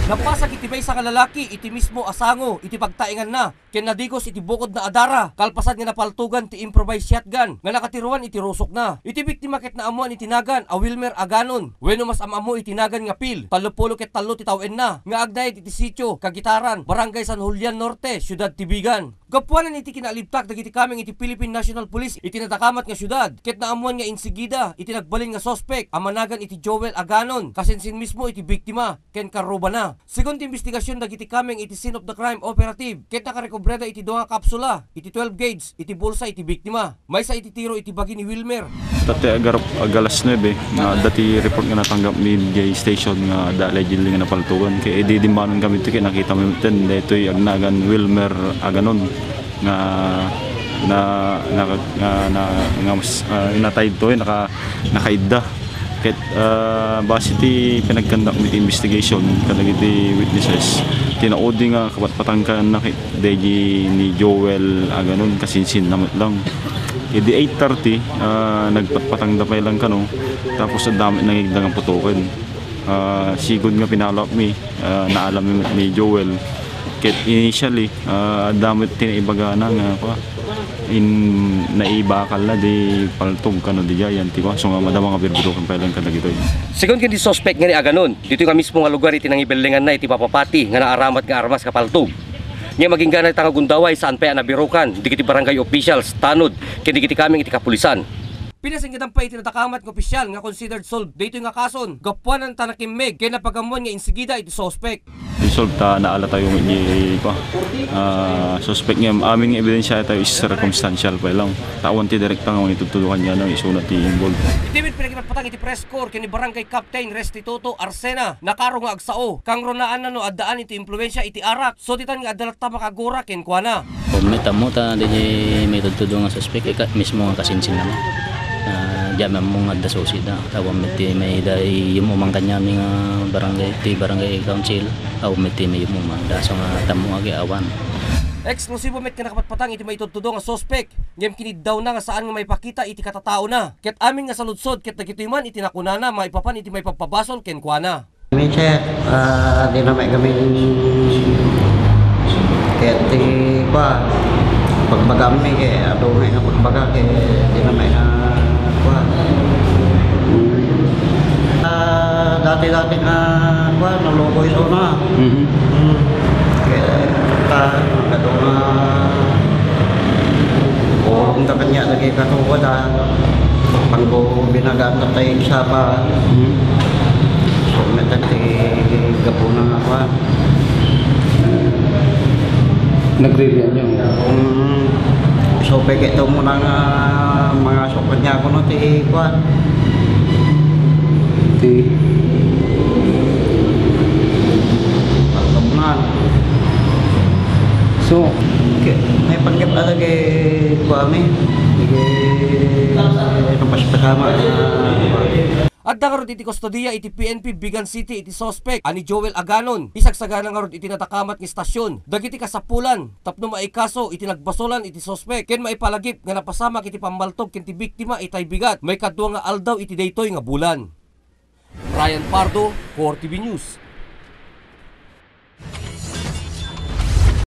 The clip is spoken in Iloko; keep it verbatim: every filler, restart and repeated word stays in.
Napasag iti maysa nga lalaki iti mismo a sango iti pagtaenganna ken nadigos iti bukodna a dara, kalpasan nga napaltogan ti improvised shotgun nga nakatiruan iti rusokna. Iti biktima ket naammuan iti nagan a Wilmer Aganon, wenno mas am-ammo iti nagan nga Phil, tallopulo ket tallo ti tawenna, nga agnayad iti sitio Kagitaran, Barangay San Julian Norte, Siudad ti Vigan. Gapuanan iti kinalibtak dagiti kameng iti Philippine National Police iti nadakamat nga siudad, ket naammuan nga insigida iti nagbalin nga suspek a managan iti Joel Aganon, kasinsin mismo iti biktima ken karrubana. Segun ti imbestigasion dagiti kameng iti scene of the crime operative, ket nakarekobrada iti dua nga kapsula iti twelve gauge iti bulsa iti biktima. Maysa iti tiro iti bagi ni Wilmer. Tatta agarap-, agalas nuebe, nga adda ti report nga natanggap mi idiay station nga adda allegedly nga napaltogan. Kay idi dimmanon kami iti, kay nakita mi ten, daytoy agnagan Wilmer Aganon nga na, na, nga, na, nga mas, ah, natay to, eh, naka-, nakaidda. Ket, ah, base ti pinagkandak mi ti investigation kadagiti witnesses, tinaudi nga kapatpatangkanna ket daydi ni Joel Aganon, kasinsinna met lang. Idi eight thirty, ah, nagpatpatangda pay lang kano, tapos adda met nangigda nga putoken. Ah, sigud nga pinalak mi, ah, naalam mi met ni Joel. Ket initially, ah, adda met ti naibagana nga, kua, in-, naibakalna di paltog kano di jayan, ti kua. So nga madama nga birbirokan pay lang kadagitoy. Segun ken di suspek nga ni Aganon, ditoy nga mismo nga lugar iti nangibellenganna iti mapapati nga naaramat nga armas nga paltog. Ngem agingga dayta nga gundaway, saan pay a nabirokan dagiti barangay officials, tanod ken dagiti kameng iti kapulisan. Pinasengedan pay iti nadakamat nga opisyal nga considered solved daytoy nga kason, gapuanan ta nakimmeg ken napagammoan nga insigida iti suspek. Isolve ta naalatayo met ni, kua, ah, suspek ngem amin nga ebidensiatayo is circumstantial pay lang. Ta awan ti direkta nga mangitudtudo kaniana nga isuna ti involved. Iti met pinakipatpatang iti press corps ken ni Barangay Captain Restituto Arsena, nakaro nga agsao, kangrunaanna no addaan iti impluensia iti arak, suditan nga adda latta makagura kenkuana. Met ammo ta daydi maitudtudo nga suspek, ket mismo nga kasinsinna met. Ah, diak met ammo nga adda susi da. Awan met ti maida iyum-uman kaniami nga barangay, ti barangay council. Awan met ti iyum-uman da. So nga tammo agi awan. Eksklusibo met nga nakapatpatang iti maitudtudo nga suspek, ngem kiniddawna nga saan nga maipakita iti katataona. Ket amin nga saludsod ket dagitoy man iti nakunana maipapan iti maipabpabasol kenkuana. Minsan, ah, di na may gamin, kaya ti, kua, pagbagam mi, kaya adu nga nga pagbaga, kaya di na may nga, kua. Mm. Ah, dati-dati nga, kua, nalukoy so na. Mhm. Mm. Kaya, ta, adu nga, Urong ta kanya lagi katuwad, ah. Pangko binagaan ta tay sapa. Hmm. So, matan ti gapuna nga kuan. Nagre-react niyo? Mm. So, peke to muna nga mga sukat niya kuno ti kuan. Ti. Pagkapunan. So, Ke-, may panggap alagi kuami. Ige, ano, pas-, pasama, ah, Adda ngarud iti kustodiya iti P N P Vigan City iti suspek a ni Joel Aganon. Isagsagana ngarud iti nadakamat nga istasyon dagiti kasapulan tapno maikaso iti nagbasolan iti suspek ken maipalagip nga napasamak iti pammaltog ken ti biktima itay bigat maikadua nga aldaw iti daytoy nga bulan. Ryan Pardo, Core T V News.